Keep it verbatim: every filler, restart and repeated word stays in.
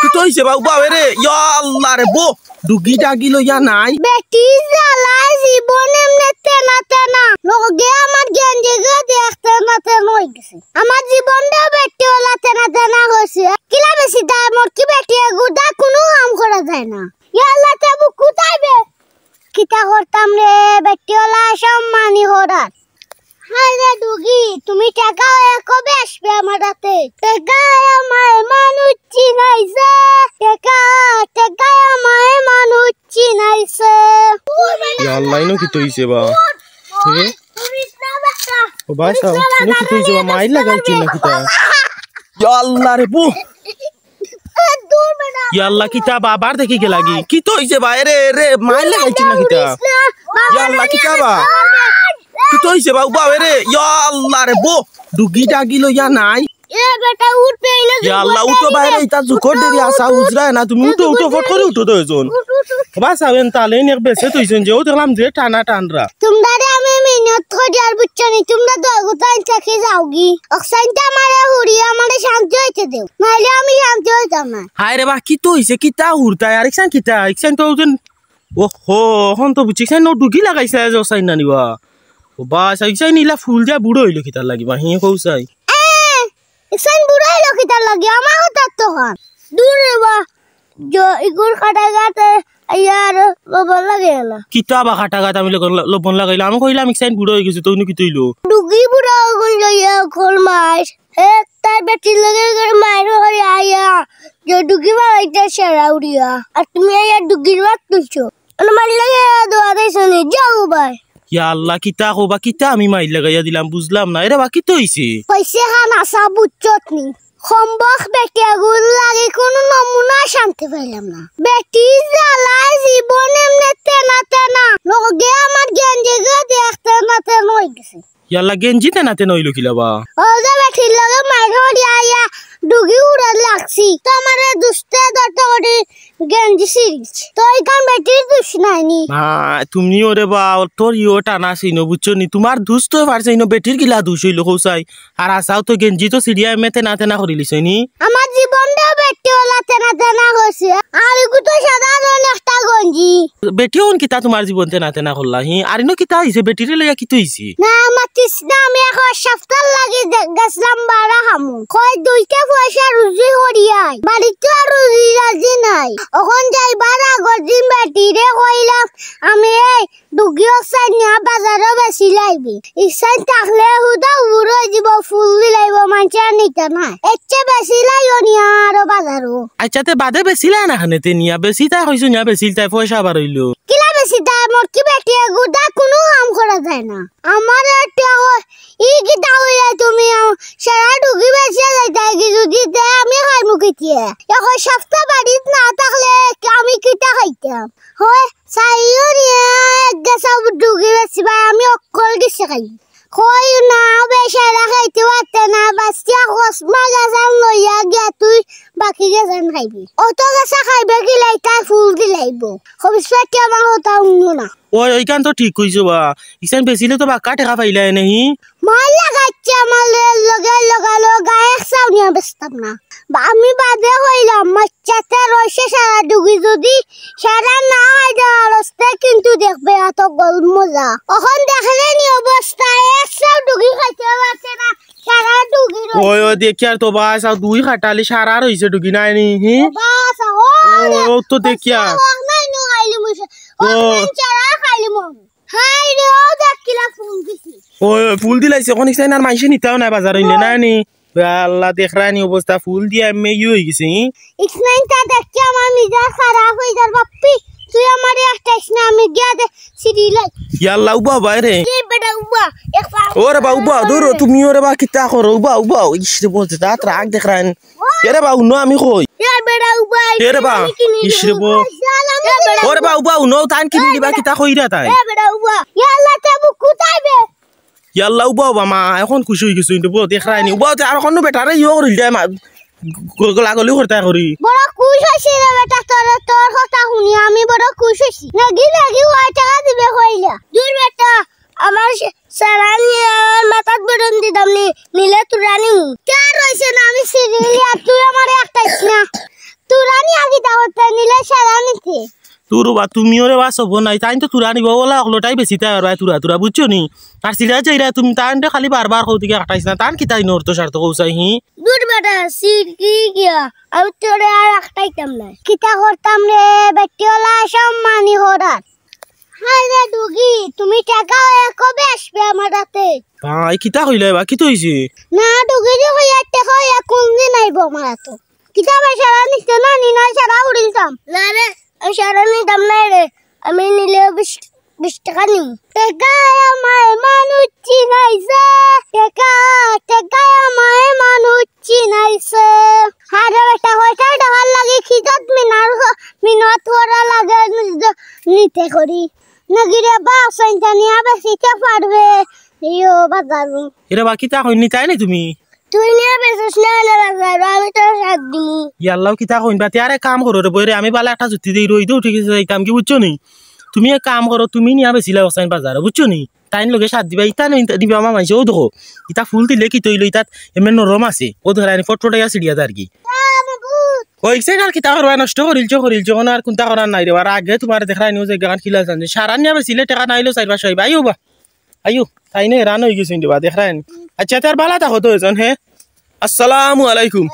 কিতা অইছে বা? উবাও রে, ইয়া আল্লাহ রে বো, ডুগি ডাগি লইয়া নাই। বেটি জ্বালায় জীবন এমনে তেনা তেনা। লগে আমার গেঞ্জিগু দেখ তেনা তেনা অইগেছে। আমার জীবনটাও বেটি অলা তেনা তেনা অইছে। কিলা বেশি দাম, মোর কি বেটি এগুদা কুনু কাম করা যায় না। ইয়া আল্লাহ, তে বুকু তাইবে। কিতা করতাম রে, বেটি অলা সম্মানী করার। হায় রে ডুগি, তুমি টেকা অইয়া কবে আসবে আমার হাতে? টেকা অইয়া মায়ে মানুষ চিনাইছে, টেকা, টেকা অইয়া মায়ে মানুষ চিনাইছে। ইয়া আল্লাহ, ইনো কিতা অইছে বা? হে? ও ভাই সাহেব, ইনো কিতা অইছে বা? মাইর লাগাইছে না কিতা? ইয়া আল্লাহ রে বো। ইয়া আল্লাহ, কিতা বা আবার দেখি গেলাগি? কিতা অইছে বা? এরে, এরে, মাইর লাগাইছে না কিতা? ইয়া আল্লাহ, কিতা বা? কিতা অইছে বা? উবাও রে, ইয়া আল্লাহ রে বো, ডুগি ডাগি লইয়া নাই। এ বেটা, উঠ বে, ইনো ইয়া আল্লাহ, উঠো বাইরে, ইতা জুকর ডেরি আসা উজরা না, তুমি উঠো, উঠো, ফট করি উঠো দুইজন। উঠ, উঠ, উঠ। বাস, আবেন তালে নেক বেসে তুইছেন যে, ও দেখলাম যে টানা টানরা। তোমরারে আমি মিনত করি আর বুঝছো নি, তোমরা দুইগুতাইন থাকি যাওগি। অকসাইনতে আমারে হুড়ি, আমারে শান্তি অইতে দেও, নাইলে আমি শান্তি অইতাম না। হায় রে বা, কিতা অইছে, কিতা হুড়তায়, আর ইকসান কিতা, ইকসান তো ওজন, ও হো, অখন তো বুঝছি, ইকসান ও ডুগি লাগাইছে, যে অকসাইন না নিবা। ও বা, ইকসান ইলা ফুল দিয়া বুড়া অইলো কিতার লাগি বা, হি কও চাই। এ, ইকসান বুড়া অইলো কিতার লাগি? আমার কথা তো খান। দূর রে বা, জ-, ইগুর কাটা গাতে আইয়া আর লবণ লাগে না। কিতা বা কাটা গাত আমি লবণ, লবণ লাগাইলাম? আমি কইলাম, ইকসান বুড়া অইগেছে, তো ইনো কিতা অইলো? ডুগি বুড়া অইগেল লইয়া খোল মার। হে, তার বেটির লগে করে মাইর করে আইয়া, যে ডুগি বাড়াইতে সেরা উড়িয়া। আর তুমি আইয়া ডুগির বাত তুলছো। মানে মাইর লগে দোয়া দিছো নি, যাও ভাই। ইয়া আল্লাহ, কিতা কও বা, কিতা আমি মাইর লাগাইয়া দিলাম, বুঝলাম না। এরে বা, কিতা অইছে? অইছে খান আসা বুঝছত নি। কমবক বেটিগুর লাগি কুনু নমুনা শান্তি পাইলাম না। বেটি জ্বালায় জীবন এমনে তেনা তেনা। লগে আমার গেঞ্জিগু দেখ তেনা তেনা অইগেছে। ইয়াল্লা, গেঞ্জি তেনা তেনা অইলো কিলা বা? ও যে বেটির লগে মাইর করিয়া আইয়া ডুগি উড়াত লাগছি। তো আমারে দুস্তে ধরতে করি গেঞ্জি ছিড়িলছে। তো ইখান বেটির দুষ নায় নি। মা, তুমিও রে বা, তোর ইও টানা ছিনো, বুঝছো নি? তুমার দুষ তো পারছে, ইনো বেটির কিলা দুষ অইলো কও চাই? আর আছাও তো গেঞ্জি তো ছিড়িয়া এমনে তেনা তেনা করিলিছে নি। আমার জীবনটাও বেটি অলা তেনা তেনা করছে। আর ইগু তো সাধারণ একটা গেঞ্জি। বেটি অখন কিতা তুমার জীবন তেনা তেনা করলা, হি? আর ইনো কিতা অইছে? বেটিরে লইয়া কিতা অইছে? না, মাতিস না, আমি এক সাপ্তার লাগি দে-, গেছলাম বারা কামো। কয় দুইটা পয়সা রুজি করিয়াই। বাড়িত তো আর রুজি রাজি নাই। অখন যাইবার আগর দিন বেটিরে কইলাম, আমি এই ডুগি অকসাইন নিয়া বাজারো বেচিলাইবি। ইকসাইন থাকলে হুদা উড় অইযিবো, ফুল দিলাইবো, মানষে আর নিতা নায়। এর চেয়ে বেচিলাইও নিয়া আরো বাজারো। আইচ্ছা, তে বাদে বেচিলায় না কেনে তে নিয়া? বেচিতায় কইছো নিয়া বেচিলতায়, পয়সা বার অইলো। কিলা বেচিতায়? মোর কি বেটি এগুদা কুনু কাম করা যায় না। আমার একটা ই কিতা কইলা তুমি, আ, সারা ডুগি বেচিয়া যাইতায় গি যুদি, তে আমি খাইমু কিতা? এক সাপ্তা বাড়িত না থাকলে আমি কিতা খাইতাম? হয়, চাইও নিয়া এক গেছা ডুগি বেচিবায়, আমি অকল গেছে খাই। কই না, বেচারা খাইতে পারতে না, বাঁচিয়া কসমা গেছান লইয়া গিয়া তুই বাকি গেছান খাইবি। অত গেছা খাইবে কিলা, ইতায় ফুল দিলাইবো। খবিস পাঠিয়ে আমার কথা হুনো না। ওই, ওইখান তো ঠিক কইছো বা। ইকসাইন বেচিলে তো বাক্কা টেকা পাইলায় নে হি। মাইর লাগাইছে আমার লগে, লগে, লগে, এক চাও নিয়া বেচতাম না। বা আমি বাদে কইলাম, মাইচ্চাতে রইছে সারা ডুগি, যুদি সারা না খাই দেওয়ার অস্তে কিন্তু দেখবে এত গল মজা। অখন দেখলে নি অবস্থা, এক চাও ডুগি খাইতে পারছে না, সারা ডুগি রইছে। ওই, ওই, দেখিয়ার তো বা, চাও দুই খাটালি সারা রইছে ডুগি নায় নি, হি? ও বা, চাও, ও, ও, রে, ও তো দেখিয়া। অখন নাই নি খাইলি মুছে। ও। অখন সারা খাইলি মন। হায় রে, ও দেখ কিলা ফুল দিছি। ওই, ওই, ফুল দিলাইছে, অখন ইকসাইন আর মানষে নিতাও নায় বাজারো ইনে, নায় নি? ইয়া আল্লা, দেখরায় নি অবস্থা, ফুল দিয়া এমনে ই অইগেছে, হি? ইকসাইন তা দেখি আমার মিজাজ খারাপ অইযার, বাপ্পি, তুই আমারে আটকাইস না, আমি গিয়া দে, সিঁড়ি লাই। ইয়াল্লা, উবা, উবা, এরে। এ বেটা, উবা, এক পা ওরে বা, উবা, দূর, তুমি ওরে বা, কিতা করো, উবা, উবা, ইস রে, বলতে, তা রাগ দেখরায় নি। এরে বা, উনো আমি কই। এ বেটা, উবা, এরে বা, আমি কিনি ইস রে, বো। এ বেটা, ওরে বা, উবা, উনো, তান কিনি দিবা, কিতা কইরা তাই? এ বেটা, উবা। ইয়াল্লা, তে বুকু তাইবে। ইয়াল্লা, উবা, উবা, মা, অখন খুশি অইগেছো, কিন্তু বো, দেখরায় নি। উবা, তে আর অখন বেটারে ইয়ো করিল দে, মা, গ-, গলাগলি করতায় করি। বড় খুশ অইছি রে বেটা, তোর, তোর কথা হুনি আমি বড় খুশ অইছি। নেগি, নেগি, ওই টেকা দিবে কইলা। দূর বেটা, আমার সে-, সারা নিয়া আমার মাথাত বেটন দিতাম নি, নিলে তুরা নিমু। কে আর রইছে না, আমি সিরিয়ালি আর তুই আমারে আটকাইস না। তুরা নিয়া কিতা করতে, নিলে সারা নিতে। তুরু বা, তুমিও রে বা সব নাই, তাইন তো তুরা নিবা, অলা অকলতাই বেশি তাই আর ভাই তুরা তুরা, বুঝছো নি? আর সিরা যাইরা তুমি তাইন তো খালি বারবার কও দিকে আটাইস না, তান কিতা ইনো অর্থ স্বার্থ কউসাই হি? দূর বেটা, সির কি গিয়া, আমি তোরে আর আটাইতাম না। কিতা করতাম রে, বেটি অলা সম্মানী করার। হায় রে ডুগি, তুমি টেকা অইয়া কবে আসবে আমার হাতে? ভাই, কিতা কইলে বা, কিতা অইছে? না, ডুগি যে কইয়া টেকা অইয়া কোন দিন আইবো আমার হাতে? কিতা বা সারা নিতে না, নি না সারা উড়িলতাম। না রে, আমি সারা নিতাম না রে, আমি নিলে বিশ, বিশ টেকা নিমু। টেকায় আমায় মানুষ চিনাইছে, টেকা, টেকায় আমায় মানুষ চিনাইছে। আরে বেটা, কয়টা টেকার লাগি খিদত মিনার হ-, মিনত করা লাগে নি-, নিতে করি। নাগিরে বা সৈন্তানিয়া বেশিতে পারবে। ইয়ো বাজারু। এরে বা, কিতা কইন নি তাই নি তুমি? তুই নিয়া বেচস না, না বাজারু, আমি তোর সাথ দিমু। ইয়াল্লাও কিতা কইন বা, তে আরে কাম করো রে বইরে, আমি বালা একটা যুক্তি দেই, রইদে উঠি গেছে, যাইতাম কি, বুঝছো নি? তুমি এক কাম করো, তুমি নিয়া বেচিলাও অকসাইন বাজারো, বুঝছো নি? তাইন লগে সাথ দিবা, ইতা নি, ইতা দিবা আমার মাইনষে, অউ দেখো, ইতা ফুল দিলে কিতা অইলো, ইতাত এমনে নরম আছে, অউ দেখো, আনি ফটফটাইয়া ছিড়িয়া যার গি। ওই সে আর কিতা করবা, নষ্ট করিলছো, করিলছো, কোনো আর কুন্তা করার নাই রে, আর আগে তুমারে দেখরায়নি অউ যে গান খিলা জানছে, সারা নিয়া বেচিলে টেকা নাইলো চাইর পাঁচশো আইবা, আইও বা, আইও, তাইন হেরান অই গেছইন রে বা, দেখরায়নি। আচ্ছা, তার বালা থাকো তো এজন, হে? আসসালামু আলাইকুম।